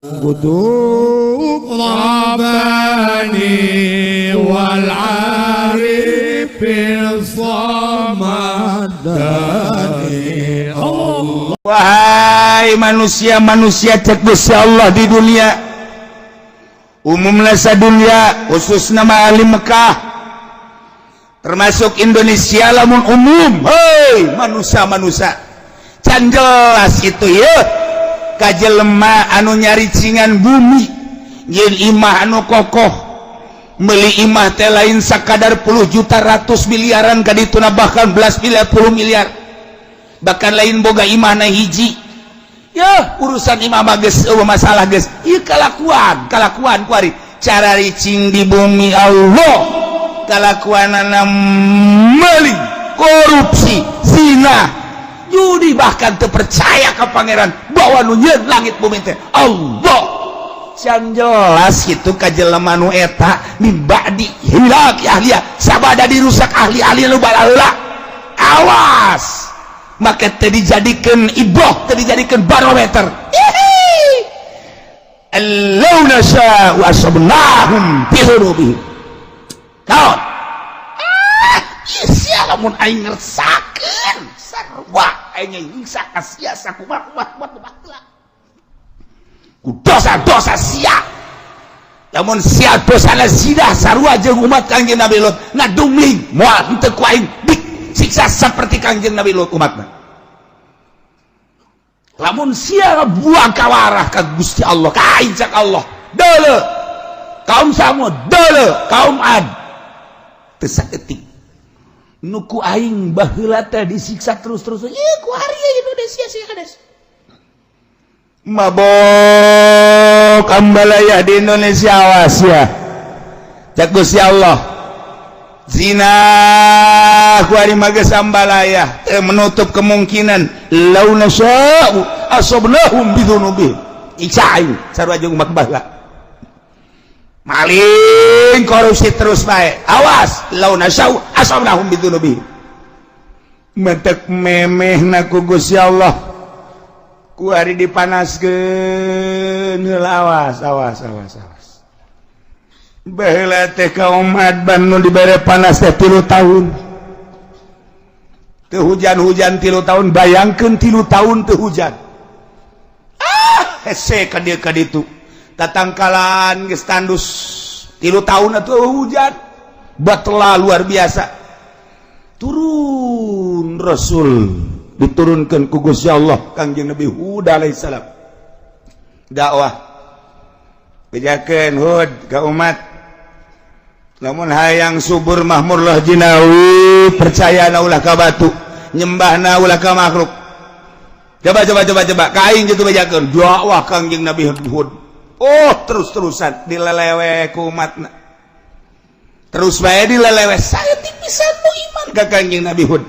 قطب رباني والعارف الصمداني الله. Wahai manusia-manusia, cek Gusti Allah, di dunia umumnya dunia, khusus nama ahli Mekah, termasuk Indonesia lamun umum. Hei manusia-manusia, can jelas itu ya kajelema anu nyaricingan bumi, nyieun imah anu kokoh, beli imah teh lain sakadar puluh juta, ratus, miliaran kadituna, bahkan belas miliar, puluh miliar. Bahkan lain boga imah na hiji ya, urusan imah mah geus euweuh masalah geus. Ieu kalakuan kalakuan kuari cara ricing di bumi Allah, kalakuanana meling, korupsi, zina, judi, bahkan teu percaya ka Pangeran bahwa nu nyieun langit bumi teh Allah. Can jelas gitu ka jelema nu eta min ba'di hilaki ahliha, sabada dirusak ahli-ahli nu balaheula. Awas, maka teu dijadikeun ibroh, teu dijadikeun barometer. Allau nasya'u asabnahum bi dzunubihim. Naon? Ah, sia, lamun aing ngersakeun sarua aing nyiksa ka sia sakumaha kumaha kumaha ku dosa-dosa sia. Lamun sia dosana zina sarua jeung umat Kangjeng Nabi Lut, ngadumling, moal henteu ku aing disiksa seperti Kangjeng Nabi Lut umatna. Lamun sia buang kawarah ka Gusti Allah, ka aing, cak Allah, deuleu kaum Samud, deuleu kaum Ad, teu saeutik nu ku aing baheula teh disiksa terus-terus. Ieu ku hari Indonesia sih kades mabok ambalaya di Indonesia. Awas ya, cek Gusti Allah, zina ku ari mah geus ambalaya, teu menutup kemungkinan lau nasya'u asabnahum bidzunubihim. Iksa aing sarua jeung umat baheula, maling, korupsi terus bae. Awas, lau nasya'u asabnahum bidzunubihim. Mentek memeh na ku Gusti Allah ku hari dipanaskeun heula. Awas, awas, awas, awas. Baheula teh kaum Ad nu dibere panas teh 3 tahun teu hujan-hujan, 3 tahun. Bayangkeun 3 tahun teu hujan. Ah, hese ka dieu ka ditu, tatangkalan geus tandus, 3 tahun atuh hujan batela luar biasa. Turun Rasul, diturunkan ku Gusti Allah, Kangjeng Nabi Hud alaihissalam, dakwah, bejakeun Hud ka umat, lamun hayang subur mahmurlah jinawi, percaya na ulah ka batu, nyembahna ulah ka makhluk. Coba, coba, coba, coba ka aing gitu. Bejakeun dakwah Kangjeng Nabi Hud. Oh, terus-terusan dilelewe ku umatna, terus bae dilelewe, saya pisan nu iman ka Kangjeng Nabi Hud.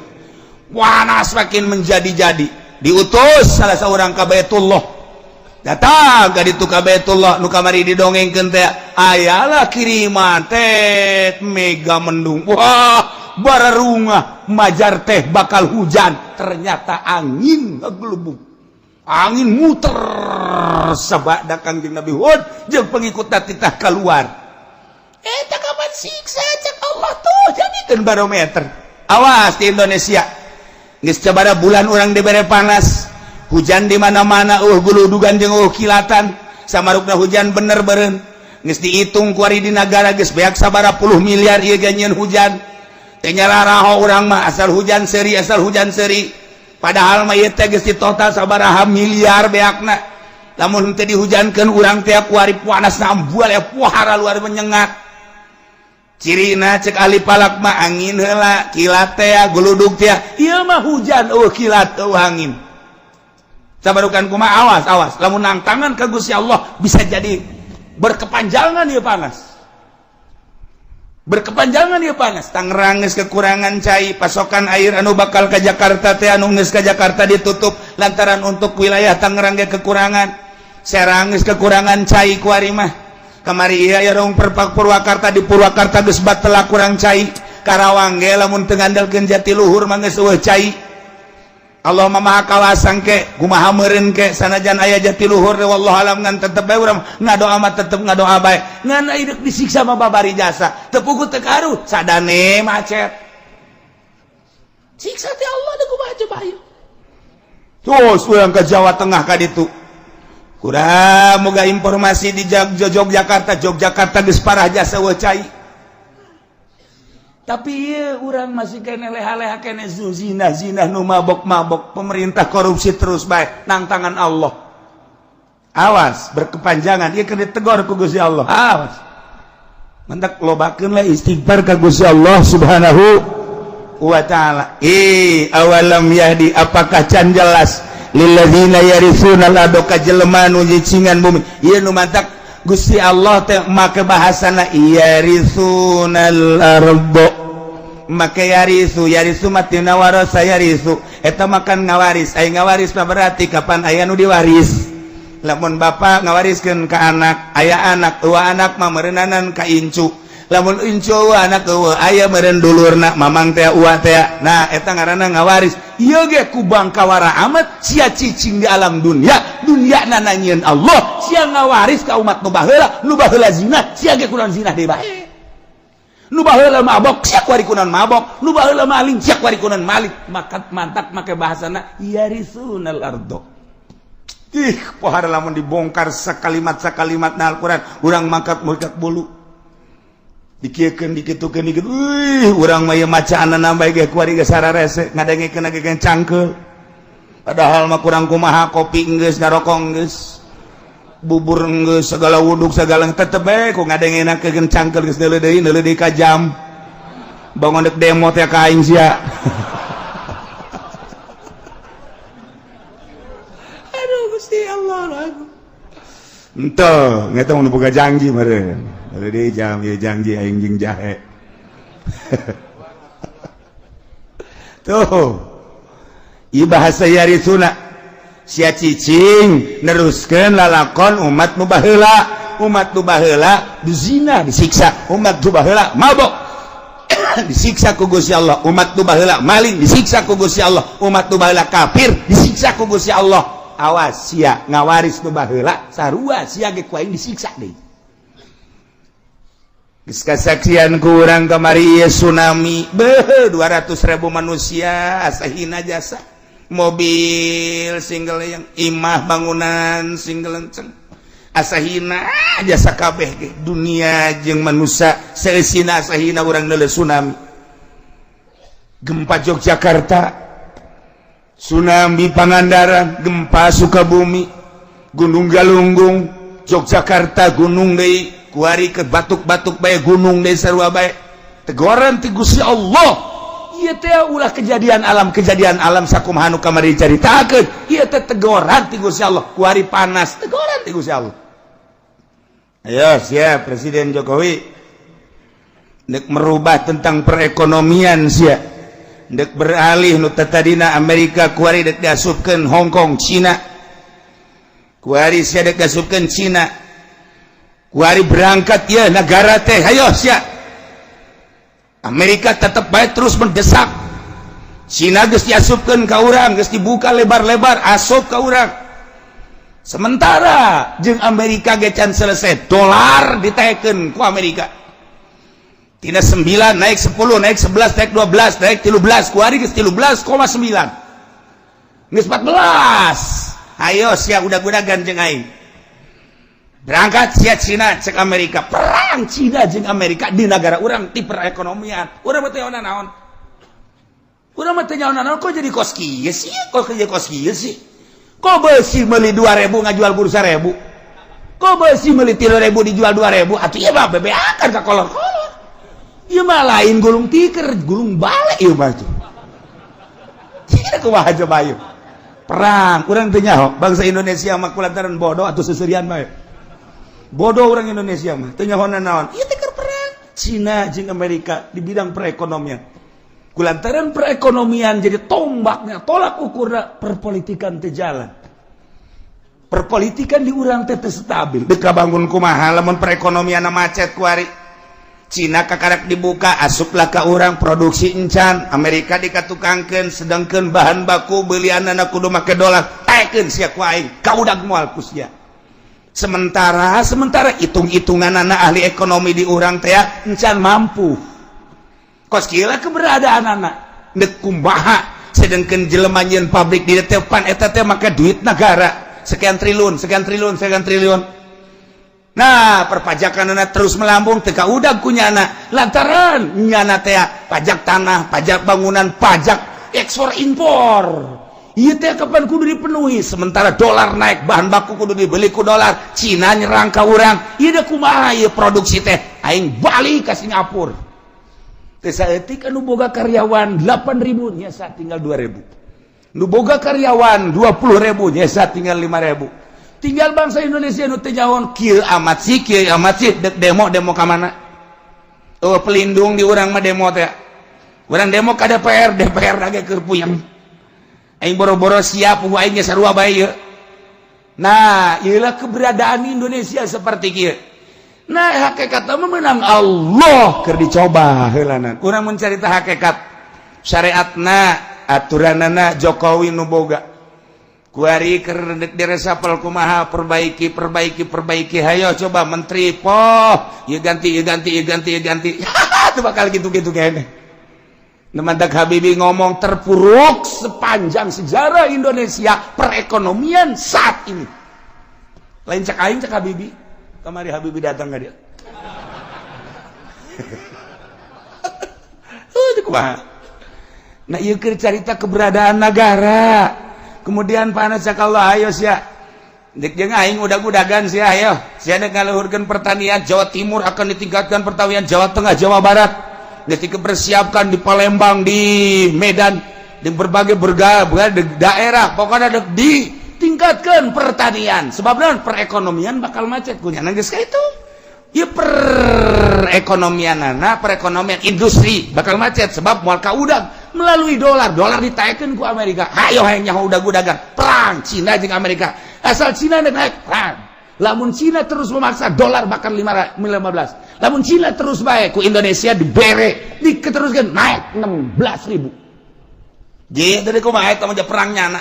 Panas makin menjadi-jadi, diutus salah seorang ka Baitullah. Datang ka ditu ka Baitullah nu kamari didongengkeun teh, ayalah kiriman teh mega mendung. Wah, bararungah majar teh bakal hujan, ternyata angin ngegelubung, angin muter sabada Kangjeng Nabi Hud jeung pengikut titah keluar. Eta kapan siksa, cek Allah tuh, jadikeun barometer. Awas di Indonesia, geus sabaraha bulan urang dibere panas, hujan di mana-mana, guludugan jeung kilatan. Samarukna hujan bener beren geus dihitung kuari di nagara geus beak sabaraha puluh miliar ieu ge nyieun hujan teh. Nyararaho urang mah, asal hujan seuri, asal hujan seuri. Padahal mah ieu teh geus di total sabaraha miliar beakna. Lamun teu dihujankeun urang teh kuari panas nambual ya, puhara luar menyengat. Cirina cek ahli falak mah angin heula, kilat teh, guludug teh. Ieu mah hujan euweuh kilat, euweuh angin. Sabarukan kumaha? Awas, awas, lamun nangtangan ka Gusti Allah bisa jadi berkepanjangan ieu panas, berkepanjangan ieu panas. Tangerang geus kekurangan cai, pasokan air anu bakal ke Jakarta teh, anu geus ka Jakarta ditutup lantaran untuk wilayah Tangerang ge kekurangan. Serang geus kekurangan cai kuari mah. Kamari iya ya dong perpak Purwakarta, di Purwakarta geus batela kurang cai. Karawang ge lamun teu ngandalkeun Jatiluhur mah geus euweuh cai. Allah mah maha kawasang ke kumaha meureun ke sanajan aya jatiluhur, wallahu alam, ngan tetep bae urang ngadoa mah, tetep ngadoa bae. Ngan aya disiksa mah babari jasa teu puguh teu karuh, sadane macet siksa teh Allah da kumaha coba. Ayo terus urang ke Jawa Tengah ka ditu, kurang moga informasi di Yogyakarta. Yogyakarta geus parah jasa cai, tapi iya, urang masih kene leha-leha kene zina zina, nu mabok-mabok, pemerintah korupsi terus bae nang tangan Allah. Awas berkepanjangan, ieu keur ditegor ku Gusti Allah. Awas, mantak lobakeun lah istighfar ka Gusti Allah Subhanahu wa Ta'ala. Eh, awalam yahdi, apakah can jelas, lilladzina yaritsuna al ka jelema nu nyicingan bumi? Ieu nu mantak Gusti Allah teh make bahasana yarisunal ardo, make yarisu. Yarisu mah tina warasa yarisu, eta makan ngawaris. Aya ngawaris mah berarti kapan aya nu diwaris. Lamun bapak ngawariskeun ka anak, aya anak eueuh, anak mah meureunnanan ka incu. Lamun incu eueuh, anak eueuh, aya meureun dulurna, mamang teh, uwa teh. Nah, eta ngaranna ngawaris. Ieu ge ku bangkawara amat sia cicing di alam dunia, dunia nananyieun Allah. Sia ngawaris ka umat nu baheula. Nu baheula zina, sia ge kunaon zina deui bae. Nu baheula mabok, sia kuari kunaon mabok. Nu baheula maling, sia kuari kunaon maling. Maka mantak make bahasana yarisunal ardo. Ih, pohara lamun dibongkar sakalimat sakalimat na Al-Quran, urang mangkat mangkat bulu, dikiekeun, dikitukeun, dikit. Wih, urang mah ieu macaanna nambah ge kuari ge sararese ngadengekeun ge cangkeul. Padahal mah kurang kumaha, kopi geus, ngarokok geus, bubur geus, segala wuduk segala, tetep bae ku ngadengenakeun cangkeul. Geus neuleuh deui, neuleuh deui ka jam, bangun dek demo teh ka aing sia. Aduh, Gusti Allah. Ente ngeta mun boga janji meureun. Jadi jam ya janji aing jeung jahe. Tuh. Ieu bahasa yarisuna. Sia cicing neruskeun lalakon umat nu baheula. Umat nu baheula dizina disiksa, umat nu baheula mabok disiksa ku Gusti Allah, umat nu baheula maling disiksa ku Gusti Allah, umat nu baheula kafir disiksa ku Gusti Allah. Awas sia ngawaris nu baheula, sarua sia ge ku aing disiksa deui. Geus kasaksian ku urang kamari ieu tsunami, beuh, 200.000 manusia asa hina jasa, mobil single yang imah bangunan single lenceng asa hina jasa kabeh ge. Dunia jeung manusia seusina asa hina urang neuleuh tsunami, gempa Yogyakarta, tsunami Pangandaran, gempa Sukabumi, Gunung Galunggung, Yogyakarta gunung deui, kuari ke batuk-batuk bae gunung deui, sarua bae tegoran ti Gusti Allah. Ieu teh ulah kejadian alam, kejadian alam sakumaha nu kamari dicaritakeun, ieu teh tegoran ti Gusti Allah. Kuari panas, tegoran ti Gusti Allah. Ayo siap Presiden Jokowi nek merubah tentang perekonomian, sia dek beralih nu tadina Amerika, kuari dek diasupkeun Hong Kong, Cina. Kuari sia dek diasupkeun Cina. Kuari berangkat ya negara teh. Ayo sia, Amerika tetap baik terus mendesak Cina. Geus diasupkeun ka urang, geus dibuka lebar-lebar asup ka urang. Sementara jeung Amerika ge can selesai, dolar ditekeun ku Amerika. Tina 9 naik 10, naik 11, naik 12, naik 13. Kuari geus 13,9, geus 14. Ayo sia udah-udahan jeung aing, berangkat sia Cina. Cek Amerika perang Cina jeung Amerika di negara urang, di perekonomian urang mah teu naon, urang mah teu naon. Kok jadi kos kieu sih? Kok jadi kos kieu sih? Kok besi meuli 2000 ngajual kudu 1000? Kok besi meuli 3000 dijual 2000? Atuh ieu mah bebeakan ka kolor-kolor. Ieu mah lain gulung tikar, gulung balik ieu mah tuh. Cina kumaha coba ieu? Perang urang teu nyaho. Bangsa Indonesia mah kulantaran bodoh atau seserian bae. Bodoh orang Indonesia mah teu nyaho naon. Ieu teh perang Cina jeung Amerika di bidang perekonomian. Kulantaran perekonomian jadi tombaknya, tolak ukurna perpolitikan teu jalan. Perpolitikan di urang teh teu stabil. Deka bangun kumaha lamun perekonomian macet kuari? Cina kakarak dibuka, asuplah ka urang, produksi encan. Amerika dikatukangkeun, sedangkan bahan baku belianana kudu make dolar. Taekeun sia ku aing, kaudag moal ku sia. Sementara sementara hitung-hitungan anak ahli ekonomi di urang teh encan mampu. Kos kieu keberadaan anak dek kumaha, sedangkan jelema nyieun pabrik di depan eta teh make duit negara sekian triliun, sekian triliun, sekian triliun. Nah, perpajakan anak terus melambung, teka udah kunyana lantaran nyana teh pajak tanah, pajak bangunan, pajak ekspor impor. Iya teh kapan kudu dipenuhi? Sementara dolar naik, bahan baku kudu dibeli ku dolar. Cina nyerang ka urang. Ieu kumaha ieu produksi teh? Aing balik ke Singapura. Teh saeutik, anu boga karyawan 8000 nyesa tinggal 2000. Nu boga karyawan 20.000 nyesa tinggal 5000. Tinggal bangsa Indonesia nu teu nyaho, kieu amat sih, kieu amat sih, dek demo, demo ka mana? Oh, pelindung di urang mah demo teh. Urang demo ka DPR, DPR lagi keur puyeng. Aing boro-boro siap, aing ge sarua bae ieu. Nah, ieulah keberadaan Indonesia seperti kieu. Nah, hakikat mah menang Allah keur dicoba heulanan. Urang mun carita hakikat syariatna, aturanana, Jokowi nu boga. Kuari keur diresapel kumaha, perbaiki, perbaiki, perbaiki, hayo coba menteri poh, ieu ganti, ieu ganti, ieu ganti, ieu ganti. Itu bakal gitu-gitu kayaknya. Mantak Habibie ngomong terpuruk sepanjang sejarah Indonesia perekonomian saat ini. Lain cek aing, cek Habibie. Kamari Habibie datang nggak dia? Itu kumaha? Nah, ieu keur carita keberadaan negara. Kemudian panas cek Allah, ayo sia. Dek jeung aing udag-udagan sia, ayo. Sia dek ngaluhurkeun pertanian Jawa Timur, akan ditingkatkan pertanian Jawa Tengah, Jawa Barat. Geus dipersiapkan di Palembang, di Medan, di berbagai berbagai daerah, pokoknya dek ditingkatkan pertanian. Sebab naon? Perekonomian bakal macet kunya geus ka itu. Ya, perekonomian, nah, perekonomian industri bakal macet sebab moal kaudag melalui dolar. Dolar ditaekkeun ku Amerika. Hayo hayang nyaho udag-udagan perang Cina jeung Amerika. Asal Cina naik, perang. Lamun Cina terus memaksa, dolar bahkan 15. Lamun Cina terus baik ku Indonesia dibere, diketeruskan naik 16 ribu. Jadi dari kumaha eta mah perang nyana?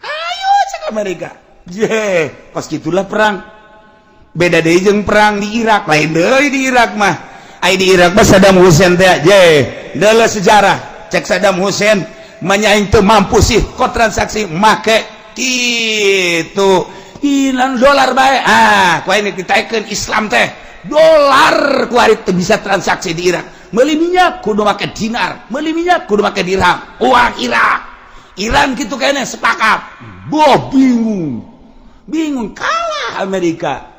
Ayo cek Amerika. Je, pas gitulah perang. Beda deui jeung perang di Irak, lain deui di Irak mah. Ai di Irak mah Saddam Hussein teh, je, deuleu sejarah. Cek Saddam Hussein manya aing teu mampu sih kok transaksi make gitu. Hilang dolar bae. Ah, ku aing ditaekeun Islam teh. Dolar ku ari teu bisa transaksi di Irak. Meuli minyak kudu make dinar, meuli minyak kudu make dirham. Uang Irak. Iran gitu kayaknya sepakat. Boh, bingung. Bingung kalah Amerika.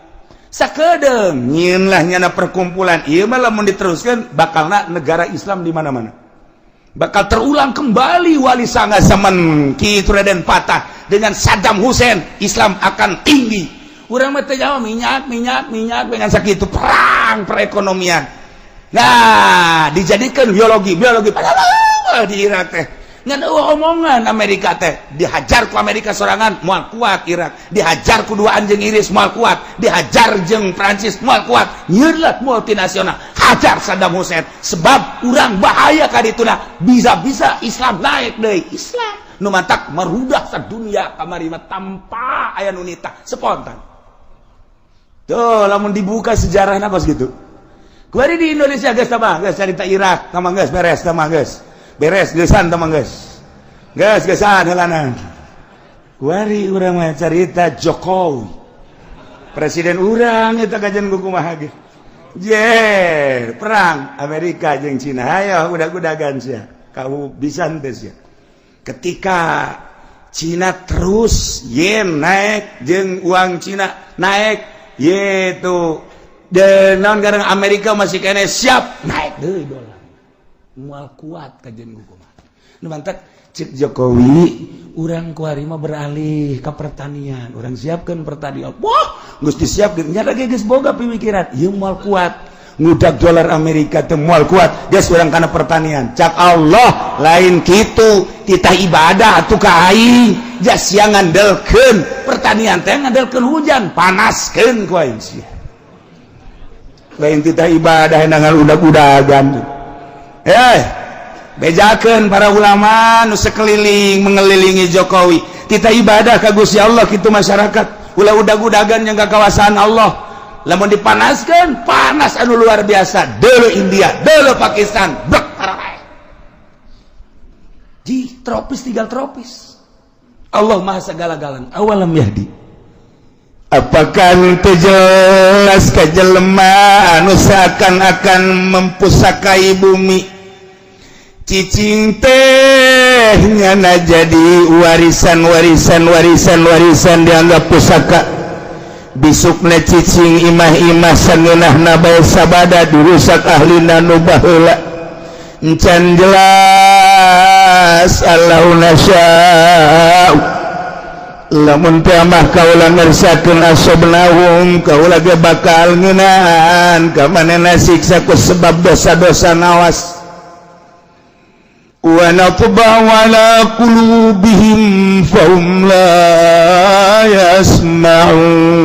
Sakedeung nyieun lah nyana perkumpulan. Ieu mah lamun diteruskan bakalna negara Islam di mana-mana. Bakal terulang kembali Wali Sanga zaman Ki Raden Patah dengan Saddam Hussein. Islam akan tinggi. Urang mah teu jawab minyak, minyak, minyak dengan sakitu perang perekonomian. Nah, dijadikan biologi, biologi padahal di Irak teh ngan eueuh omongan Amerika teh. Dihajar ku Amerika sorangan moal kuat Irak, dihajar ku dua anjing Inggris moal kuat, dihajar jeung Prancis moal kuat. Nyieun multinasional, hajar Saddam Hussein sebab urang bahaya ka dituna, bisa-bisa Islam naik deui. Islam nu mantak merudah sadunia kamari mah tanpa aya nu nitah, spontan. Tuh, lamun dibuka sejarahna kos gitu. Kuari di Indonesia geus tambah, geus carita Irak, tambah geus beres, tambah geus. Beres geusan, tambah geus. Geus geusan heulana. Kuari urang mah carita Jokowi. Presiden urang eta kajian kumaha ge. Je, perang Amerika jeung Cina. Hayo udag-udagan sia. Kamu bisa henteu sia. Ketika Cina terus yen naik jeung uang Cina naik yaitu dan naon garang Amerika masih kene siap naik deui dolar, moal kuat kajian kumaha. Nu mantak cek Jokowi, urang kuari mah beralih ke pertanian, urang siapkan pertanian. Wah, geus disiapkeun nya lagi, geus boga pemikiran ieu moal kuat ngudag dolar Amerika teh, moal kuat, geus urang kana pertanian. Cak Allah, lain kitu, titah ibadah atuh ka aing, jas sia ngandelkeun pertanian teh ngandelkeun hujan, panaskeun ku aing sia. Lain titah ibadah dengan udag-udagan. Eh, bejakeun para ulama nu sekeliling mengelilingi Jokowi, titah ibadah ka Gusti Allah kitu. Masyarakat ulah udag-udagan yang kawasan Allah. Lamun dipanaskan, panas anu luar biasa. Dulu India, dulu Pakistan, brek di tropis, tinggal tropis. Allah Maha segala-galana. Awalam yahdi, apakah itu jelas ke jelema anu seakan-akan mempusakai bumi? Cicing teh nyana jadi warisan, warisan, warisan, warisan, dianggap pusaka. Bisukna cicing imah-imah sangeunahna bae, sabada dirusak ahlina nu baheula. Encan jelas? Allau nasya'u, lamun teh mah kaula ngersakeun, asobnahum, kaula ge bakal ngeunaan ka manehna siksa ku sebab dosa-dosa. Nawas, wa natba'u ala qulubihim fahum la yasma'un.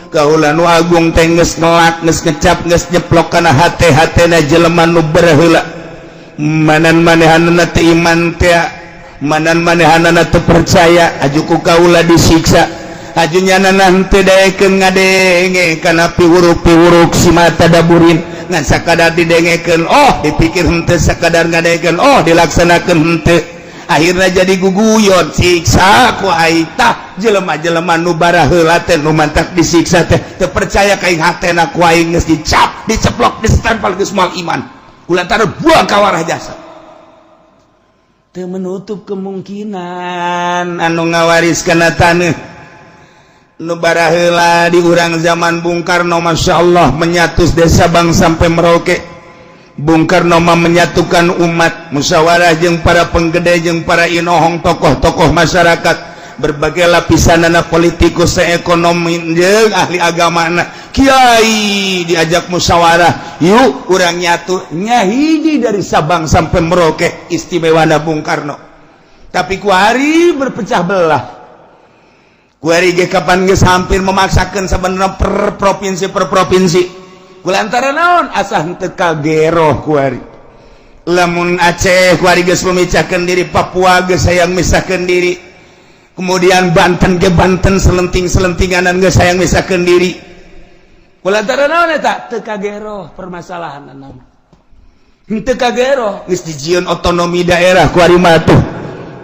Kaula nu agung teh geus ngelak, geus ngecap, geus nyeplok kana hate-hatena jelema nu baheula. Manan manehanana teu iman teh, manan manehanana teu percaya, aju ku kaula disiksa. Aju nyanana henteu daekeun ngadenge kana piwuruk-piwuruk si mata daburin, ngan sakadar didengekeun oh dipikir henteu, sakadar ngadengekeun oh dilaksanakeun henteu, akhirnya jadi guguyon, siksa ku aing. Tah, jelema-jelema nu baraheula teh nu mantak disiksa teh teu percaya ka aing, hatena ku aing geus dicap, diceplok, ditempel, geus moal iman kulantaran buang kawarah jasa. Teu menutup kemungkinan anu ngawaris kana taneuh nu baraheula di urang zaman Bung Karno, Masya Allah, menyatus desa Bang sampai Merauke. Bung Karno mah menyatukan umat, musyawarah jeung para penggede, jeung para inohong, tokoh-tokoh masyarakat berbagai lapisan, anak politikus, ekonomi, jeung ahli agama, anak kiai diajak musyawarah, yuk urang nyatu nyahiji dari Sabang sampai Merauke. Istimewa Bung Karno, tapi kuari berpecah belah. Kuari ge kapan geus hampir memaksakan sebenarnya per provinsi, per provinsi, kulantaran naon? Asa henteu kageroh kuari. Lamun Aceh kuari geus memecahkan diri, Papua geus hayang misahkeun diri, kemudian Banten ke Banten selenting-selentinganan geus hayang misahkeun diri. Kulantaran naon eta? Teu kageroh permasalahan naon, henteu kageroh. Geus dijieun otonomi daerah kuari mah tuh,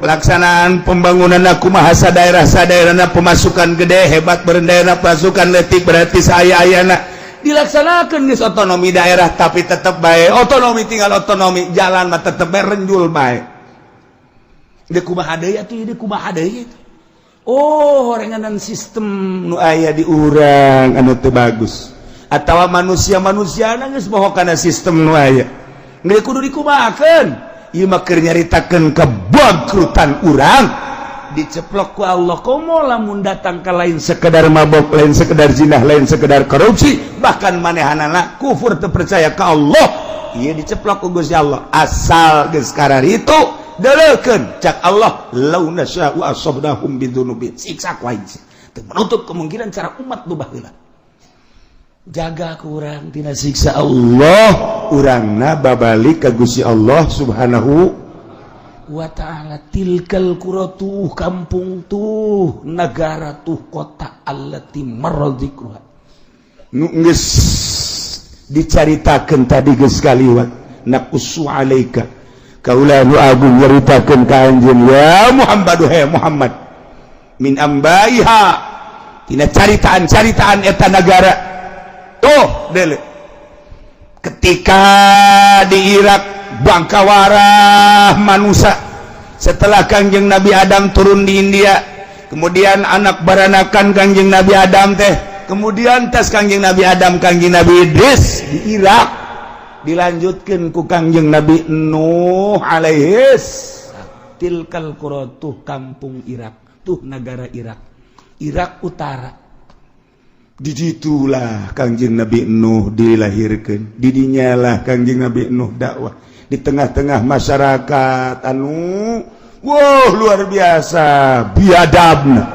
pelaksanaan pembangunan aku bahasa daerah sadaerahna, pemasukan gede hebat berdaerah, pasukan letik berarti saya ayana dilaksanakan geus otonomi daerah, tapi tetap baik otonomi tinggal otonomi, jalan mah tetep bae renjul bae. Deui kumaha deui atuh, deui kumaha deui? Oh, horenganan sistem nu aya di urang anu teu bagus atawa manusia-manusia geus moho kana sistem nu aya. Geus kudu dikumahakeun? Ieu mah keur nyaritakeun kebangkrutan urang diceplok ku Allah. Komo lamun datang ke lain sekedar mabok, lain sekedar zinah, lain sekedar korupsi, bahkan manehanana kufur, teu percaya ka Allah, ieu diceplok ku Gusti Allah. Asal geus itu deleukeun, cak Allah, lau nasya'u asabnahum bidzunubihim, siksa ku aing. Teu menutup kemungkinan cara umat nu baheula jaga kurang tina siksa Allah, urangna babalik ka Gusti Allah Subhanahu wa ta'ala. Tilkal qura, tuh kampung, tuh negara, tuh kota, allati marra dzikruha, nu geus dicaritakeun tadi, geus kaliwat. Naqussu alaika, kaula nu agung nyaritakeun ka anjeun ya Muhammad, he Muhammad, min ambaiha, tina caritaan-caritaan eta nagara. Tuh dele, ketika di Irak bangkawarah manusia setelah Kangjeng Nabi Adam turun di India, kemudian anak baranakan Kangjeng Nabi Adam teh, kemudian tes Kangjeng Nabi Adam, Kangjeng Nabi Idris di Irak, dilanjutkan ku Kangjeng Nabi Nuh alaihis. Tilkal qura, tuh kampung Irak, tuh negara Irak, Irak Utara. Diditulah Kangjeng Nabi Nuh dilahirkan, didinyalah Kangjeng Nabi Nuh dakwah di tengah-tengah masyarakat anu, wow, luar biasa biadabna.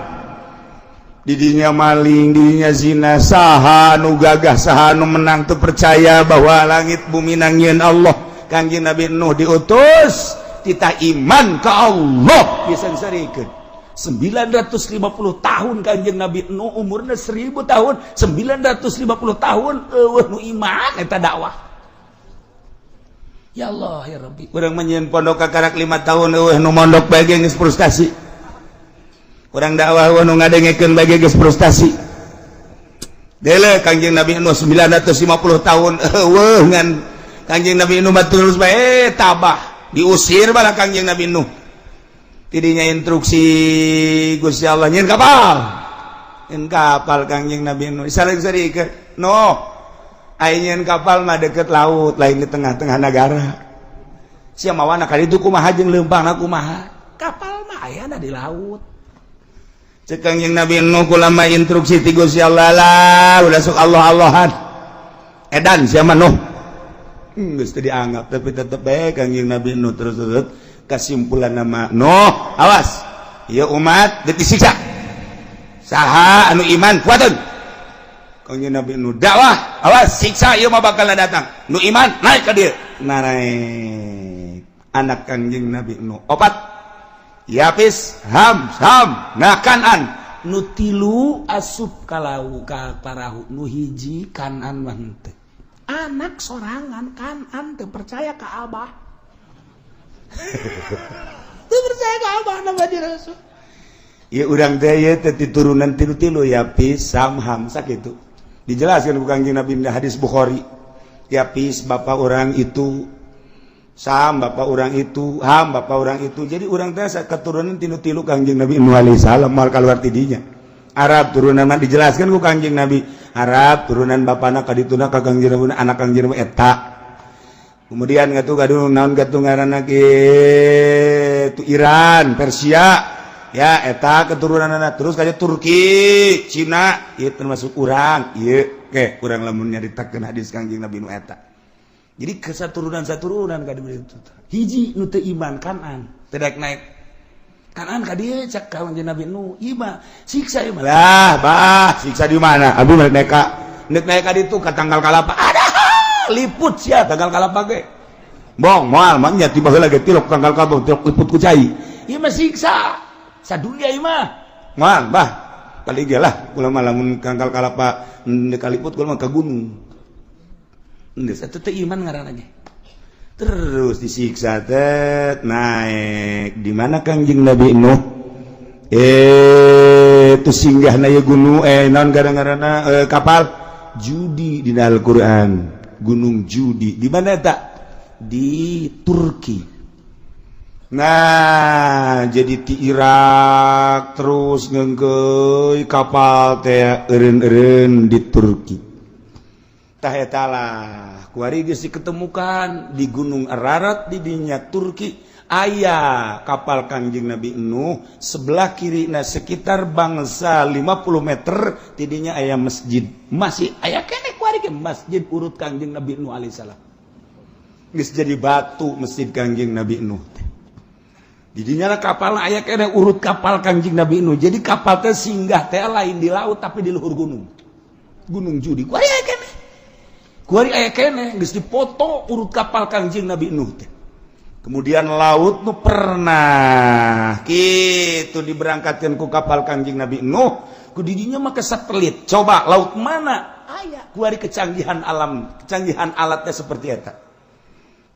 Didinya maling, didinya zina. Saha nu gagah, saha nu menang? Tuh percaya bahwa langit bumi nangieun Allah. Kangjeng Nabi Nuh diutus, kita iman ke Allah bisa diserikeun. 950 tahun Kanjeng Nabi Nuh umurnya 1000 tahun, 950 tahun euweuh nu iman eta dakwah. Ya Allah, ya Rabbi, urang nyieun pondok kakarak 5 tahun, euweuh nu mondok bae geus frustasi. Urang dakwah, euweuh nu ngadengekeun bae geus frustasi. Dele Kangjeng Nabi Nuh 950 tahun euweuh, ngan Kangjeng Nabi Nuh mah terus bae tabah. Diusir bala Kangjeng Nabi Nuh. Tidinya instruksi Gusti Allah, nyieun kapal, nyieun kapal. Kangjeng Nabi Nuh saling seri no nyieun kapal mah deket laut, lain di tengah-tengah negara. Sia mawana kali itu kumaha jeung leumpangna kumaha? Kapal mah ayana di laut. Cek Kangjeng Nabi Nuh, kulama instruksi ti Gusti Allah lah, udah sok Allah Allahan, edan sia mah Nuh. Geus teu dianggap, tapi tetep bae Kangjeng Nabi Nuh terus terus. Kesimpulan nama, Nuh, awas ya, umat deuk disiksa. Saha anu iman kuatun. Kangjeng Nabi Nuh dakwah, awas siksa ieu mah bakal datang, nu iman naik ka dieu. Naik anak Kangjeng Nabi Nuh opat, Yapis, Ham, Sam, nah Kanan. Nu tilu asup kalau ka parahu, nu hiji Kanan mah henteu. Anak sorangan Kanan teu percaya ka Abah, teu percaya ka Abah nama di Rasul. Ya urang teh ieu teh turunan tilu-tilu, Yapis, Sam, Ham, sakitu. Dijelaskan ku Kangjeng Nabi di hadis Bukhari. Yapis bapak orang itu, Sam bapak orang itu, Ham bapak orang itu. Jadi urang teh keturunan tilu-tilu Kangjeng Nabi Nuh alaihi salam, moal keluar tidinya. Arab turunan mah dijelaskan ku Kangjeng Nabi. Arab turunan bapana kadituna ka Kangjeng Nabi, anak Kangjeng Nabi eta. Kemudian ngatu kadu naon gatu ngaranna kitu, Iran, Persia ya, eta keturunan anak. Terus kayak Turki, Cina, ieu termasuk urang ieu ke urang lamun nyaritakeun hadis Kangjeng Nabi nu eta. Jadi kesaturunan saturunan ka itu. Hiji nu teu iman Kanan, teu daek naik. Kanan ka dieu, cak Kangjeng Nabi Nu, ieu mah siksa ieu mah. Lah, bah, siksa di mana? Abi naik naik ka naik naik ka ditu ka tangkal kalapa. Ada liput sia tangkal kalapa ge. Bong moal mah nya tiba heula ge tilok tangkal kalapa, tilok liput ku cai. Ieu mah siksa sadunia ieu mah. Moal, bah. Kali ge lah kula mah lamun tangkal kalapa kaliput kula mah ka gunung. Geus atuh teu iman ngaranna ge. Terus disiksa teh naik di mana Kangjeng Nabi Nuh itu singgah na gunung, naon gara-garana, kapal Judi di Al-Qur'an, Gunung Judi di mana tak di Turki. Nah, jadi di Irak terus ngengkeuy kapal teh eureun-eureun di Turki. Tah eta lah kuari geus diketemukan di Gunung Ararat di dinya Turki aya kapal Kangjeng Nabi Nuh. Sebelah kiri, nah, sekitar bangsa 50 meter tidinya aya masjid, masih aya keneh kuari ke masjid urut Kangjeng Nabi Nuh alaihissalam. Geus jadi batu masjid Kangjeng Nabi Nuh teh. Didinya kapal aya keneh urut kapal Kangjeng Nabi Nuh. Jadi kapal teh singgah teh lain di laut, tapi di luhur gunung, Gunung Judi. Kuari aya keneh, kuari aya keneh, geus dipoto urut kapal Kangjeng Nabi Nuh teh. Kemudian laut nu pernah gitu diberangkatkan ku kapal Kangjeng Nabi Nuh, ku didinya make satelit. Coba laut mana aya kuari, kecanggihan alam, kecanggihan alatnya seperti eta.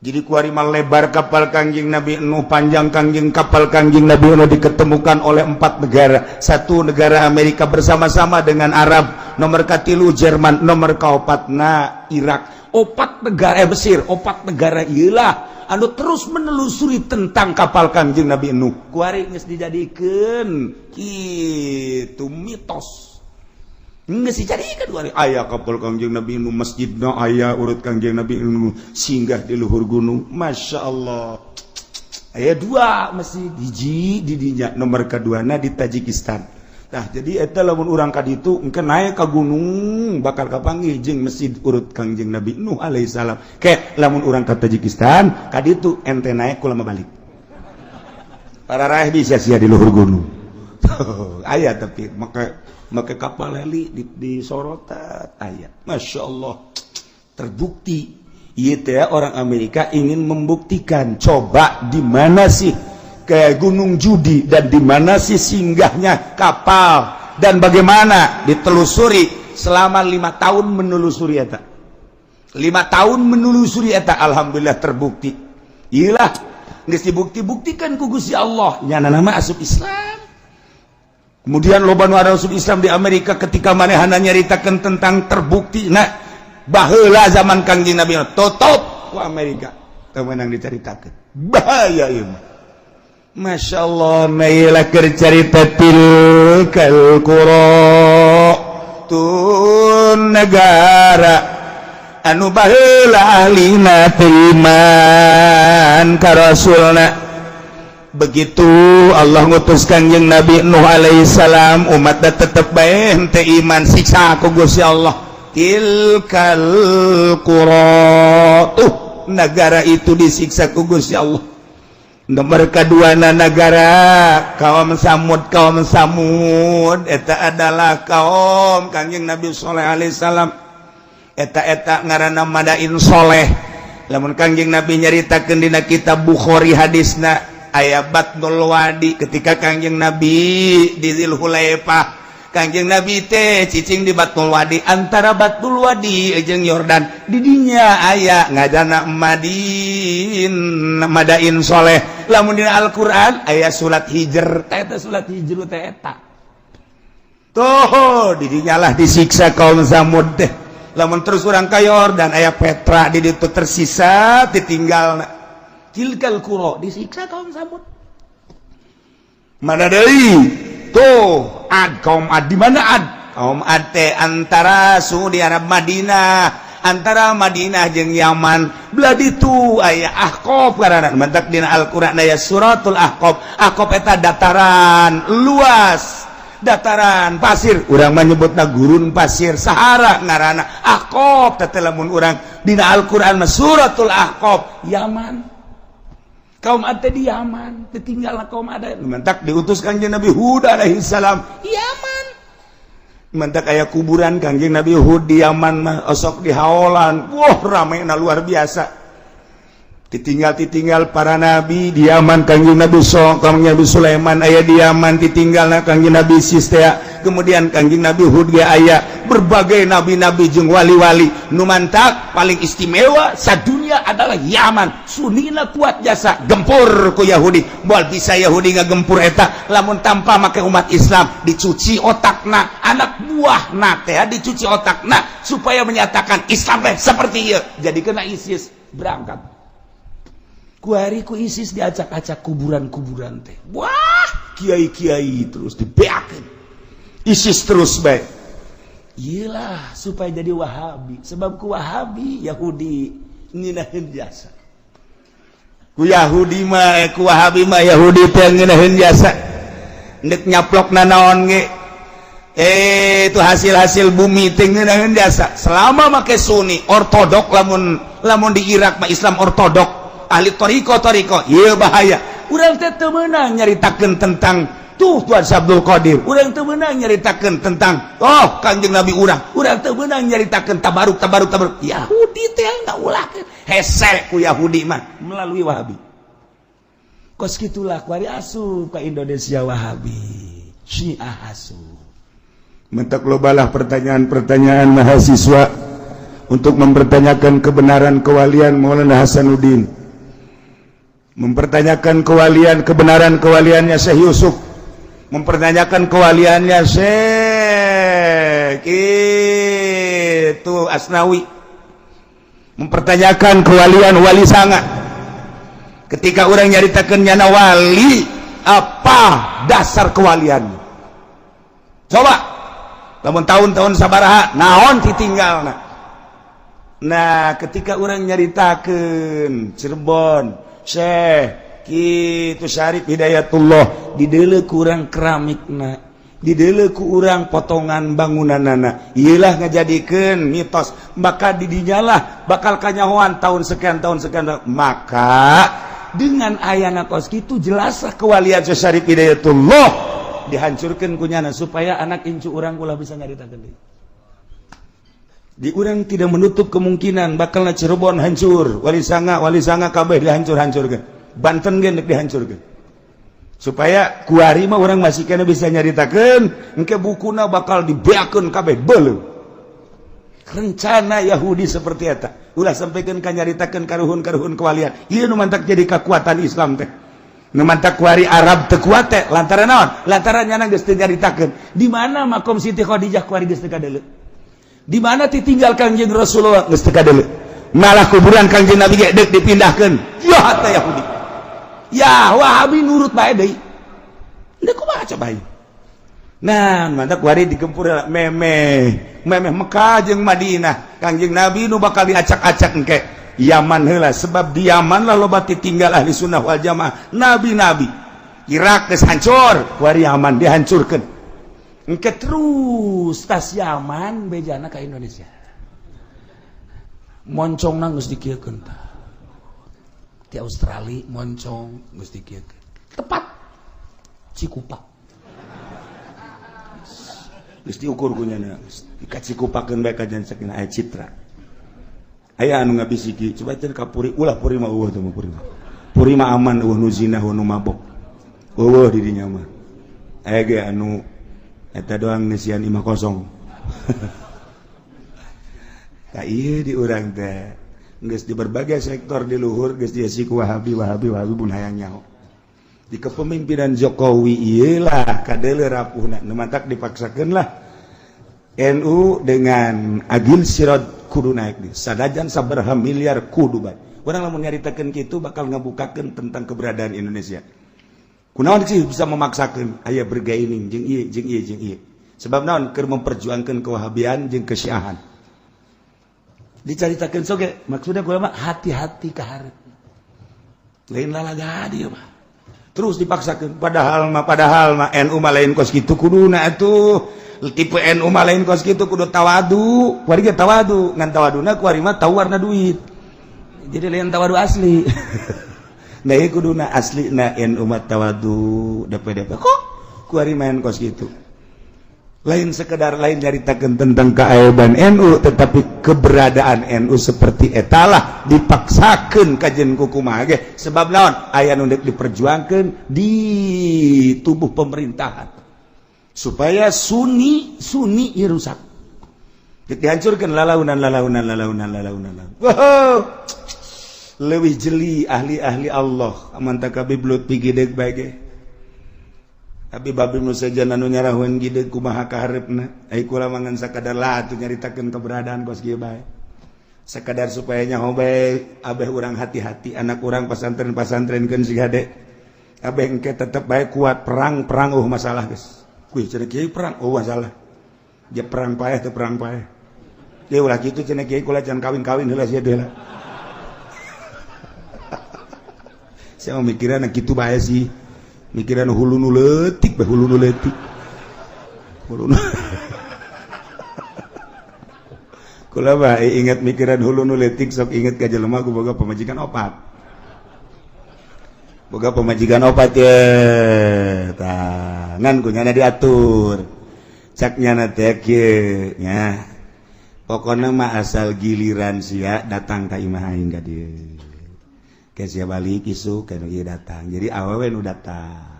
Jadi kuari mah lebar kapal Kangjeng Nabi Nuh, panjang Kangjeng kapal Kangjeng Nabi Nuh diketemukan oleh empat negara. Satu negara Amerika bersama-sama dengan Arab, nomor katilu Jerman, nomor kaopatna Irak. Opat negara, Mesir, opat negara iyalah anu terus menelusuri tentang kapal Kangjeng Nabi Nuh. Kuari geus dijadikeun kitu mitos. Geus dijadikeun kuari aya kapal Kangjeng Nabi Nuh, masjidna aya urut Kangjeng Nabi Nuh singgah di luhur gunung. Masya Allah. Aya dua masjid, hiji di dinya, nomor keduana di Tajikistan. Nah, jadi eta lamun urang ka ditu engke naik ka gunung bakal kapanggih jeung masjid urut Kangjeng Nabi Nuh alaihissalam. Ke lamun urang ka Tajikistan ka ditu ente naik, kula mah balik. Para raih bisa sia di luhur gunung. Aya, tapi make make kapal heli di sorotan aya. Masya Allah, terbukti. Iya teh, orang Amerika ingin membuktikan, coba di mana sih kayak Gunung Judi dan di mana sih singgahnya kapal dan bagaimana ditelusuri selama 5 tahun menelusuri eta, 5 tahun menelusuri eta. Alhamdulillah, terbukti. Iyalah, geus dibukti-buktikan ku Gusti Allah, nyana nama asup Islam. Kemudian loba nu asup Islam di Amerika ketika manehana nyaritakeun tentang terbukti. Nah, baheula zaman Kangjeng Nabi tutup ku Amerika, teu meunang dicaritakeun, bahaya ieu mah. Masya Allah, mailah keur carita tilkal qura, tun negara anu baheula ahlina teu iman ka Rasulna. Begitu Allah ngutus Kangjeng Nabi Nuh alaihissalam, umat tetep bae henteu iman, siksa ku Gusti Allah. Tilkal qura, tuh negara itu disiksa ku Gusti Allah. Nomor kedua negara kaum Samud. Kaum Samud eta adalah kaum Kangjeng Nabi Sholeh alaihissalam. Eta-eta ngaranna Madain Soleh. Lamun Kangjeng Nabi nyaritakeun dina kitab Bukhari, hadisna aya Batnul Wadi. Ketika Kangjeng Nabi di Dzulhulaifah, Kangjeng Nabi teh cicing di Batnul Wadi, antara Batnul Wadi jeung Yordan. Didinya aya ngajana Madin, Madain Soleh. Lamun dina Al-Qur'an aya surat Hijr teh, eta surat Hijr teh eta tuh. Didinya lah disiksa kaum Samud teh. Lamun terus urang ka Yordan, aya Petra di ditu tersisa, ditinggal. Tilkal qura, disiksa kaum Samud. Mana deui tuh? Ad, kaum Ad. Di mana Ad? Kaum Ad teh antara Saudi Arab, Madinah, antara Madinah jeung Yaman belah ditu aya Ahqaf karana. Mentak dina Al-Qur'an aya suratul Ahqaf. Ahqaf eta dataran luas, dataran pasir. Urang menyebutna gurun pasir, Sahara ngaranna Ahqaf teh. Lamun urang dina Al-Qur'an mah suratul Ahqaf, Yaman. Kaum Ad di Yaman, ditinggal kaum Ad. Mentak diutus Kangjeng Nabi Hud alaihi salam Yaman. Mentak aya kuburan Kangjeng Nabi Hud di Yaman mah, osok di haolan. Wah, rame na luar biasa. Ditinggal, ditinggal para nabi di Yaman. Kangjeng Nabi So, Kangjeng Nabi Sulaiman aya di Yaman, ditinggal Kangjeng Nabi Sistea. Kemudian Kangjeng Nabi Hud ge aya, berbagai nabi-nabi jeung wali-wali. Nu mantak paling istimewa sadunia adalah Yaman. Sunina kuat jasa, gempur ku Yahudi. Moal bisa Yahudi ngagempur eta lamun tanpa make umat Islam. Dicuci otakna, anak buah teh dicuci otakna supaya menyatakan Islam teh seperti ieu, jadi kena ISIS berangkat. Kuari ku ISIS diacak-acak kuburan-kuburan teh. Wah, kiai-kiai terus dibeakeun ISIS terus baik. Iyalah, supaya jadi Wahabi. Sebab ku Wahabi Yahudi ngeunaheun jasa. Ku Yahudi mah, ku Wahabi mah Yahudi teh ngeunaheun jasa. Ndek nyaplok nanaon ge, itu hasil-hasil bumi teh ngeunaheun jasa. Selama make Sunni ortodok, lamun lamun di Irak mah Islam ortodok, ahli toriko toriko, iya bahaya. Urang teh teu meunang nyaritakeun tentang tuh Tuan Abdul Qadir. Urang teu meunang nyaritakeun tentang oh Kanjeng Nabi urang. Urang teu meunang nyaritakeun tabaruk, tabaruk, tabaruk. Yahudi teh enggak ulahkeun. Hese ku Yahudi mah melalui Wahabi. Kos gitulah kuari asup ke Indonesia Wahabi, Syiah asup. Mentak lobalah pertanyaan-pertanyaan mahasiswa untuk mempertanyakan kebenaran kewalian Maulana Hasanuddin, mempertanyakan kewalian, kebenaran kewaliannya Syekh Yusuf, mempertanyakan kewaliannya Syekh itu Asnawi, mempertanyakan kewalian Wali Sanga. Ketika orang nyaritakan nyana wali, apa dasar kewalian? Coba lamun tahun-tahun sabaraha, naon ditinggal. Nah, ketika orang nyaritakan Cirebon, Syekh kitu Syarif Hidayatullah, didele kurang keramikna, didele ku urang potongan bangunanana, iyalah ngajadikeun mitos. Maka didinyalah bakal kanyahoan tahun sekian, tahun sekian. Maka dengan ayana kos kitu, jelaslah kewalian Syarif Hidayatullah. Dihancurkan kunyana supaya anak incu urang ulah bisa nyaritakeun deui. Di urang tidak menutup kemungkinan bakal Cirebon hancur, Wali Sanga, Wali Sanga kabeh dihancur-hancurkan. Banten ge deuk dihancurkeun. Supaya kuari mah urang masih kena bisa nyaritakeun, engke bukuna bakal dibeakeun kabeh beuleum. Rencana Yahudi seperti eta. Ulah sampaikan ka nyaritakeun karuhun-karuhun kewalian. Ieu nu mantak jadi kekuatan Islam teh. Nu mantak kuari Arab teu kuat teh lantaran naon? Lantaran nyana geus teu nyaritakeun. Di mana makom Siti Khadijah kuari geus teu kadeuleu. Di mana ditinggal Kangjeng Rasulullah geus teu kadeuleu. Malah kuburan Kangjeng Nabi ge deuk dipindahkeun. Ya teh Yahudi. Ya Wahabi nurut bae deui. Deuk kumaha coba ieu? Nah, mantak kuari digempur memeh memeh Mekah jeung Madinah. Kangjeng Nabi nu bakal diacak-acak engke. Yaman heula, sebab di Yaman lah loba tinggal ahli sunnah wal jamaah, nabi-nabi. Irak geus hancur, kuari Yaman dihancurkeun. Engke terus tas Yaman bejana ka Indonesia. Moncongna geus dikieukeun tah. Di Australia moncong geus dikieukeun. Tepat Cikupa. Geus diukur ku nyana, dikacikupakeun bae ka sakinah aya citra. Aya anu ngabisiki, coba teh ka Puri, ulah Puri mah eueuh teh mah Puri mah. Puri mah aman, eueuh nu zina, eueuh nu mabok. Eueuh di dinya mah. Aya ge anu eta doang ngeusian imah kosong. Tah ieu di urang teh geus di berbagai sektor di luhur geus diisi ku Wahabi, Wahabi, Wahabi pun hayang nyaho. Di kepemimpinan Jokowi iyalah kadeuleu rapuhna, nu mantak dipaksakeun lah NU dengan Agil Siraj kudu naik di sadajan sabaraha miliar kudu bae. Urang lamun nyaritakeun kitu bakal ngabukakeun tentang keberadaan Indonesia. Kunaon sih bisa memaksakeun aya bergaining jeung ieu jeung ieu jeung ieu. Sebab naon keur memperjuangkeun kewahabian jeung kesyiahan. Dicaritakeun soge maksudnya gua mah hati-hati ka hareup. Lain lalaga dieu mah. Terus dipaksakeun padahal mah NU mah lain kos kitu kuduna atuh. Tipe NU mah lain kos kitu kudu tawadu. Kuari ge tawadu, ngan tawaduna kuari mah tau warna duit. Jadi lain tawadu asli. Nah ieu kuduna asli na NU mah tawadu DPDP kok kuari main kos kitu. Lain sekedar lain nyaritakeun tentang keaiban NU, tetapi keberadaan NU seperti etalah dipaksakeun kajen kukumaha ge. Sebab naon aya nu deuk diperjuangkeun di tubuh pemerintahan supaya Sunni Sunni ieu rusak. Dihancurkeun lalaunan lalaunan lalaunan lalaunan. Wow. Leuwih jeli ahli-ahli Allah aman tak Habib Lutfi gideg bae ge. Tapi babi nu sejen anu nyarahun gideg kumaha kahareupna. Ai kula mah ngan sakadar lah atuh nyaritakeun keberadaan kos kieu bae. Sekadar supaya nyaho bae abeh urang hati-hati anak urang pasantren-pasantrenkeun si hade. Abeh engke tetep bae kuat perang-perang masalah geus. Kuy cenah kiai perang masalah. Dia perang paeh teu perang paeh. Dia ulah kitu cenah kiai kula can kawin-kawin heula sia heula. Saya mau mikiran kitu bae sih. Mikiran hulu nu leutik bae, hulu nu leutik. Hulu nu Kula bae ingat mikiran hulu nu leutik sok inget ka jelema ku boga pamajikan opat. Boga pamajikan opat ye. Tah, ngan ku nyana diatur. Cak nyana teh kieu nya. Pokona mah asal giliran sia datang ka imah aing ka dieu. Ke sia balik isuk ka nu ieu datang. Jadi awewe nu datang.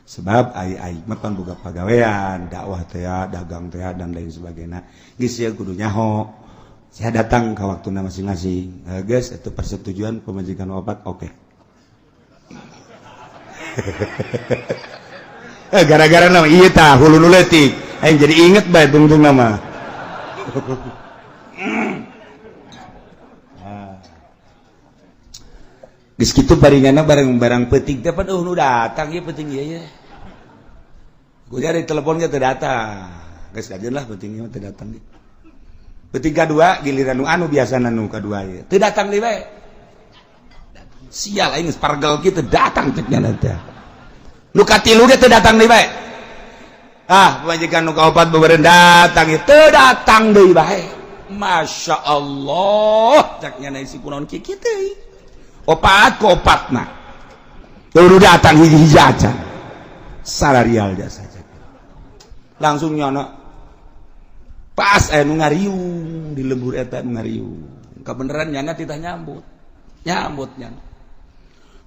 Sebab ai ai mah pan boga pagawean, dakwah teh, dagang teh dan lain sebagainya. Geus sia kudu nyaho. Sia datang ka waktuna masing-masing. Geus itu persetujuan pemajikan opat oke. Gara-gara nama ieu tah hulu nu leutik. Aing jadi inget bae tungtung nama. Geus kitu baringanna bareng-barang peuting teh pan nu datang ieu peuting ieu ye. Gua cari teleponnya teu datang. Geus kajeun lah peuting ieu teu datang deui. Peuting kadua giliran nu anu biasana nu kadua ieu. Teu datang deui bae. Sial aing geus pargel kitu datang cek nya teh. Nu katilu ge teu datang deui bae. Ah, pamajikan nu kaopat beureun datang ieu teu datang deui bae. Masya Allah, cek nya si kunaon kieu teh. Opat ku opatna. Teu datang hiji-hiji aja. Salarial jasa langsung nyono pas aya nu ngariung di lembur eta nu ngariung kebenaran nyana titah nyambut nyambut nyana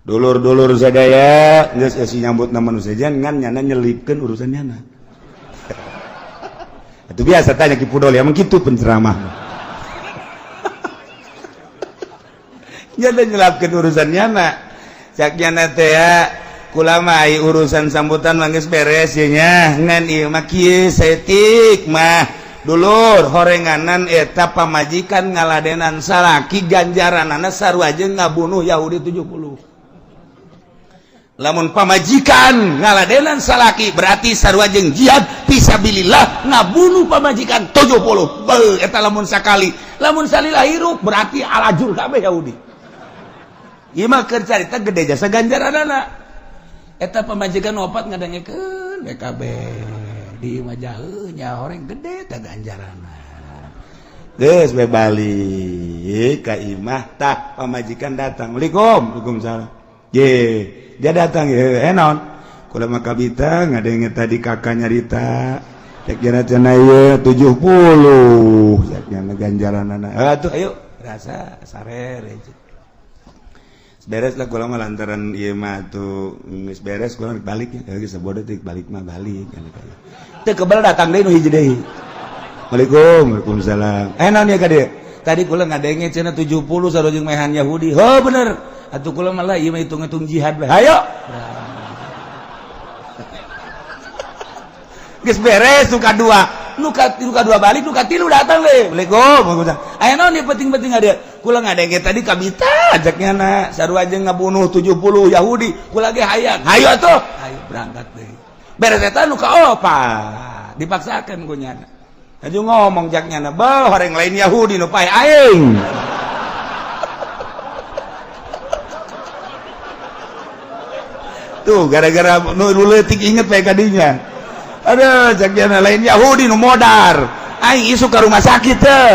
dulur-dulur sadaya geus esi nyambut nama nu sejen ngan nyana nyelipkeun urusan nyana. Itu biasa tanya Ki Pudol ya, emang kitu penceramah. Nyana nyelapkeun urusan nyana. Cak nyana teh ya kula mah ai urusan sambutan mah geus beres ye nya, ngan ieu mah kieu saeutik mah dulur horenganan eta pamajikan ngaladenan salaki ganjaranana sarua jeung ngabunuh Yahudi 70. Lamun pamajikan ngaladenan salaki berarti sarua jeung jihad fisabilillah ngabunuh pamajikan 70. Beuh eta lamun sakali, lamun salila hirup berarti alajur kabeh Yahudi. Ieu mah keur carita gede jasa ganjaranana. Eta pamajikan opat ngadengekeun BKB di imah jauh nya horeng gede teh ganjaranna. Geus we balik ka imah tah pamajikan datang. Waalaikum, waalaikumsalam. Ye, dia datang ya, naon? Kula mah kabita ngadenge tadi kakak nyarita cek jana cenah ieu 70 cek jana ganjaranana. Atuh ayo rasa sarere. Beres lah kula mah lantaran ieu mah atuh geus beres kula balik ya geus sabodo teh balik mah balik. Teu kebel datang deui nu hiji deui. Waalaikum, waalaikumsalam. Naon ya ka dieu? Tadi kula ngadenge cenah 70 sarua jeung mehan Yahudi. Heuh bener. Atuh kula malah ieu mah hitung-hitung jihad bae. Hayo. Geus beres nu kadua. Nu kadua balik, nu katilu datang deui. Waalaikum, waalaikumsalam. Aya naon ieu penting-penting ada? Kula ngadenge tadi kabita ajaknya na sarua jeung ngabunuh 70 Yahudi. Kula ge hayang. Hayo atuh. Hayo berangkat deui. Beres eta nu kaopat. Dipaksakeun ku nyana. Aju ngomong jak nyana, "Beuh, horeng lain Yahudi nu pae aing." Tuh gara-gara nu leutik inget bae kadinya. Aduh, cak jana lain Yahudi nu modar. Aing isuk ka rumah sakit teh.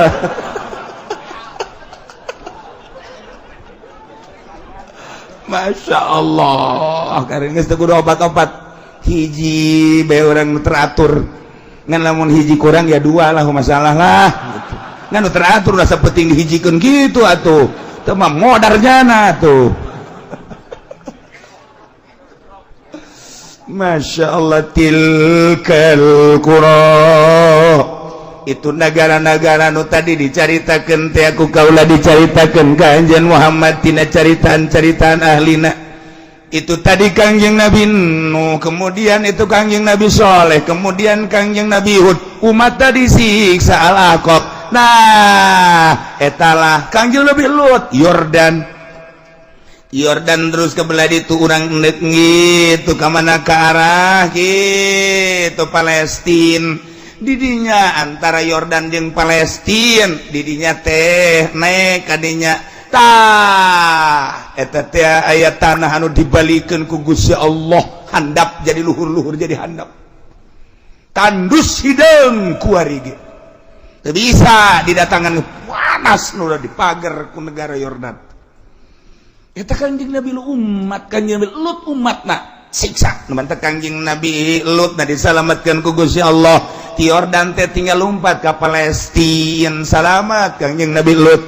Masya Allah, karena geus teu kudu obat-obat. Hiji bae urang nu teratur. Ngan lamun hiji kurang ya dua lah masalah lah gitu. Ngan nu teratur rasa penting dihijikeun kitu atuh. Teu mah modar jana atuh. Masya Allah tilkal qura itu negara-negara nu tadi dicaritakeun teh aku kaula dicaritakeun ka Anjeun Muhammad tina caritaan-caritaan ahlina itu tadi Kangjeng Nabi Nuh, kemudian itu Kangjeng Nabi Soleh, kemudian Kangjeng Nabi Hud, umat tadi siksa Al-Aqab. Nah etalah Kangjeng Nabi Lut, Yordan Yordan terus ke belah itu urang endek gitu ka mana ke arah gitu Palestin. Didinya antara Yordan jeung Palestin didinya teh naik kadinya tah eta teh aya tanah anu dibalikeun ku Gusti Allah handap jadi luhur-luhur jadi handap tandus hideung kuari ge teu bisa didatangan panas nu dipagar ku negara Yordan. Eta Kangjeng Nabi Lut umat Kangjeng Nabi Lut umatna siksa. Nu mantep Kangjeng Nabi Lut na disalamatkeun ku Gusti Allah ti Yordan teh tinggal lompat ka Palestina salamat Kangjeng Nabi Lut.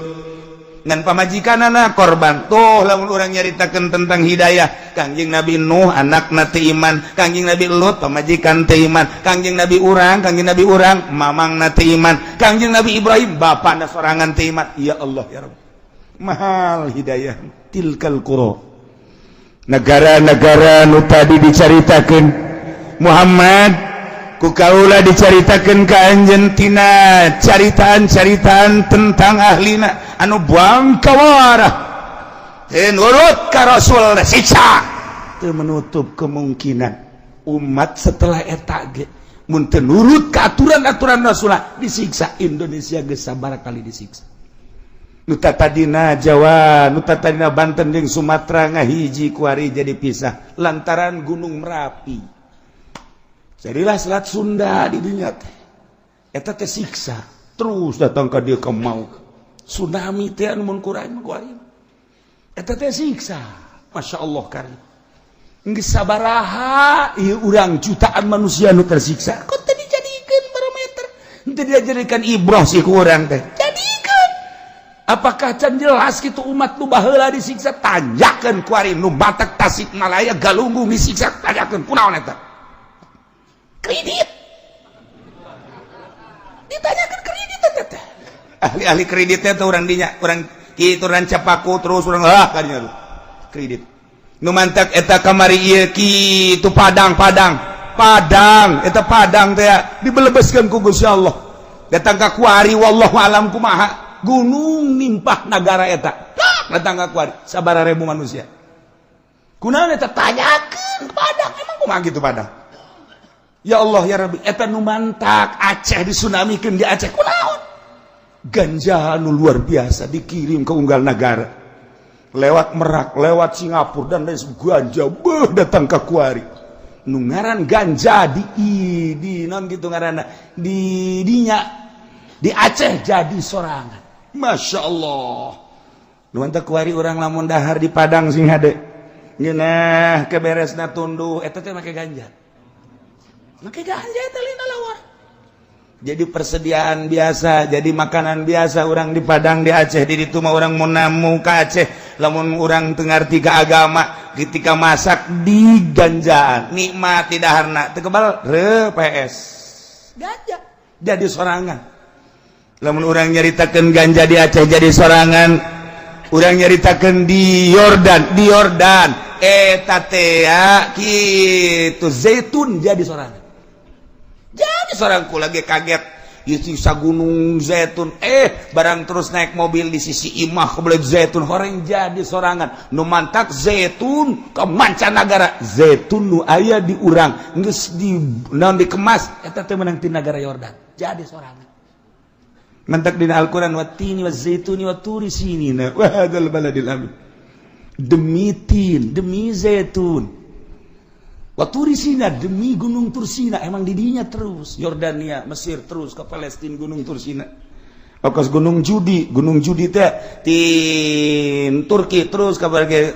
Ngan pamajikanana korban. Tuh lamun urang nyaritakeun tentang hidayah Kangjeng Nabi Nuh anakna teu iman, Kangjeng Nabi Lut pamajikan teu iman, Kangjeng Nabi urang, Kangjeng Nabi urang mamangna teu iman, Kangjeng Nabi Ibrahim bapana sorangan teu iman. Ya Allah ya Rabb. Mahal hidayah tilkal qura negara-negara nu tadi dicaritakeun Muhammad ku kaula dicaritakeun ka anjeun tina caritaan-caritaan tentang ahlina anu bangkawarah teu nurut ka Rasul siksa teu menutup kemungkinan umat setelah eta ge mun teu nurut ka aturan-aturan Rasul disiksa. Indonesia geus sabaraha kali disiksa. Nuta tadina Jawa, nuta tadina Banten jeung Sumatera ngahiji kuari jadi pisah lantaran Gunung Merapi. Jadilah Selat Sunda di dinya teh. Eta teh siksa terus datang ka dieu ka mau. Tsunami teh anu mun kurang kuari. Eta teh siksa. Masya Allah kari. Geus sabaraha ieu urang jutaan manusia nu tersiksa, kok teu dijadikeun barometer, teu dijadikan ibroh sih ku urang teh? Jadikeun. Apakah can jelas kitu umat nu baheula disiksa? Tanyakeun kuari nu batak Tasikmalaya, Galunggung disiksa, tanyakeun kunaon eta kredit. Ditanyakan kredit eta teh, ahli-ahli kreditnya tuh orang dinya, orang kitu Rancapaku terus orang ah kadinya tuh kredit nu mantak eta kamari ieu kitu. Padang, Padang, Padang eta, Padang teh dibelebeskeun ku Gusti Allah, datang ka kuari wallahu alam kumaha, gunung nimpah nagara eta, datang ka kuari sabaraha ribu manusia, kunaon eta? Tanyakeun Padang emang kumaha gitu Padang. Ya Allah ya Rabbi, eta nu mantak Aceh disunamikeun di Aceh kunaon? Ganja nu luar biasa dikirim ke unggal negara lewat Merak, lewat Singapura dan lain sebagainya. Ganja beuh datang ke kuari, nu ngaran ganja di non gitu ngaranna di dinya di Aceh jadi sorangan. Masya Allah, nu mantak kuari urang lamun dahar di Padang sing hade ngeunah keberesna tunduh eta teh make ganja, make ganja eta lina lawar. Jadi persediaan biasa, jadi makanan biasa orang di Padang, di Aceh. Di itu mah orang mau namu ke Aceh, lamun orang tengar tiga agama, ketika masak di ganjaan nikmat tidak harna teu kebal re PS ganja jadi sorangan. Lamun orang nyaritakeun ganja di Aceh jadi sorangan, orang nyaritakeun di Yordan, di Yordan eta teh kitu zaitun jadi sorangan, jadi seorang lagi kaget sisa gunung zaitun, barang terus naik mobil di sisi imah kebelet zaitun horeng jadi sorangan. Nu mantak zaitun ke mancanagara, zaitun nu aya di urang geus di naon dikemas eta teh meunang ti nagara Yordan jadi sorangan. Mantak dina Al-Qur'an wattini wazaituni waturi sinina wa hadzal baladil amin, demi tin, demi zaitun, Tursina, demi Gunung Tursina. Emang didinya terus Yordania, Mesir, terus ke Palestina, Gunung Tursina. Okos Gunung Judi, Gunung Judi teh tin Turki terus ke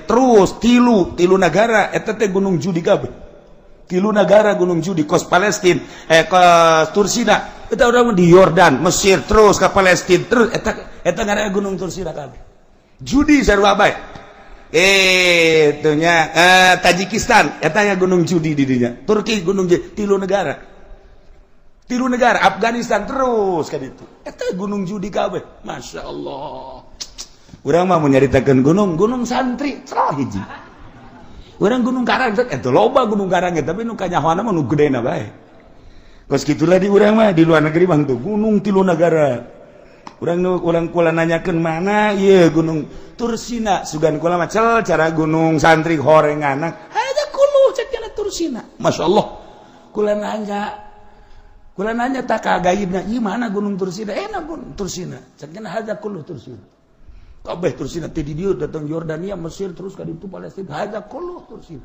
terus tilu tilu negara eta teh Gunung Judi kabeh, tilu negara Gunung Judi, kos Palestina, ke Tursina eta urang di Yordan, Mesir, terus ke Palestina, terus eta eta ngaranna Gunung Tursina kabeh. Judi sarua bae itunya, Tajikistan etanya Gunung Judi di dinya, Turki Gunung Judi, tilu negara, tilu negara, Afghanistan terus kan itu eta Gunung Judi kabeh. Masya Allah, urang mah mau nyaritakeun gunung, Gunung Santri cerah hiji urang, Gunung Karang eta loba Gunung Karang, tapi nu kanyahoana mah nu gedena bae. Kos gitulah di urang mah. Di luar negeri mah tuh gunung tilu negara. Urang urang kula nanyakeun mana ieu Gunung Tursina, sugan kula mah cel cara Gunung Santri horenganan ada kulu cek cenah Tursina. Masya Allah, kula nanya, kula nanya tak kagaibna ieu mana Gunung Tursina, enak Gunung Tursina cek cenah hadza kullu Tursina kabeh. Tursina teh di dieu datang Yordania, Mesir, terus ka ditu Palestina, hadza kullu Tursina.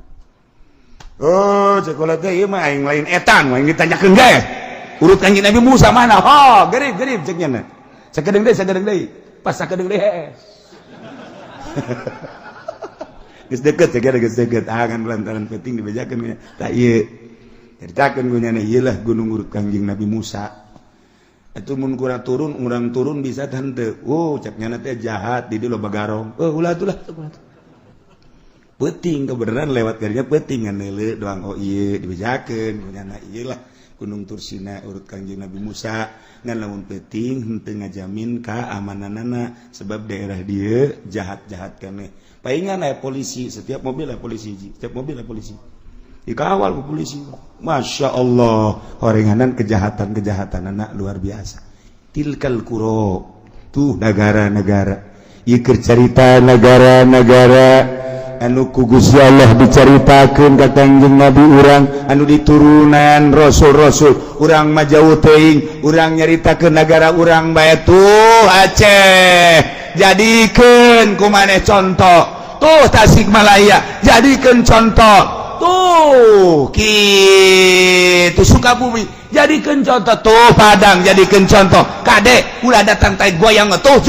Oh, cek kula teh ieu mah aing lain etan aing ditanyakeun ge urut Kanjeng Nabi Musa mana. Oh, gerib gerib cek nya, sakedeung deui, sakedeung deui, pas sakedeung deui hees geus deket ya, geus deket. Ah kan lantaran penting dibejakeun tak ieu caritakeun ku nyana ieu lah gunung urut Kanjeng Nabi Musa itu. Mun kurang turun, urang turun bisa tante. Oh, cek nyana teh jahat di dieu loba garong. Oh, ulah atuh lah peuting kebenaran lewat garinya peuting ngan doang. Oh iya, dibejakeun ku nyana ieu lah Gunung Tursina urut Kanjeng Nabi Musa. Ngan lamun peuting henteu ngajamin keamananana sebab daerah dia jahat-jahat keneh. Palingan aya polisi setiap mobil, aya polisi hiji setiap mobil, aya polisi dikawal ku polisi. Masya Allah, horenganan kejahatan-kejahatan anak luar biasa. Tilkal qura, tuh negara-negara ieu keur carita negara-negara anu ku Gusti Allah dicaritakeun ka Kangjeng Nabi urang, anu diturunan rasul-rasul. Urang mah jauh teuing, urang nyaritakeun negara urang bae. Tuh Aceh, jadikeun ku maneh contoh. Tuh Tasikmalaya, jadikeun contoh. Tuh kitu Sukabumi, jadikeun contoh. Tuh Padang, jadikeun contoh. Kade ulah datang tai goyang tuh.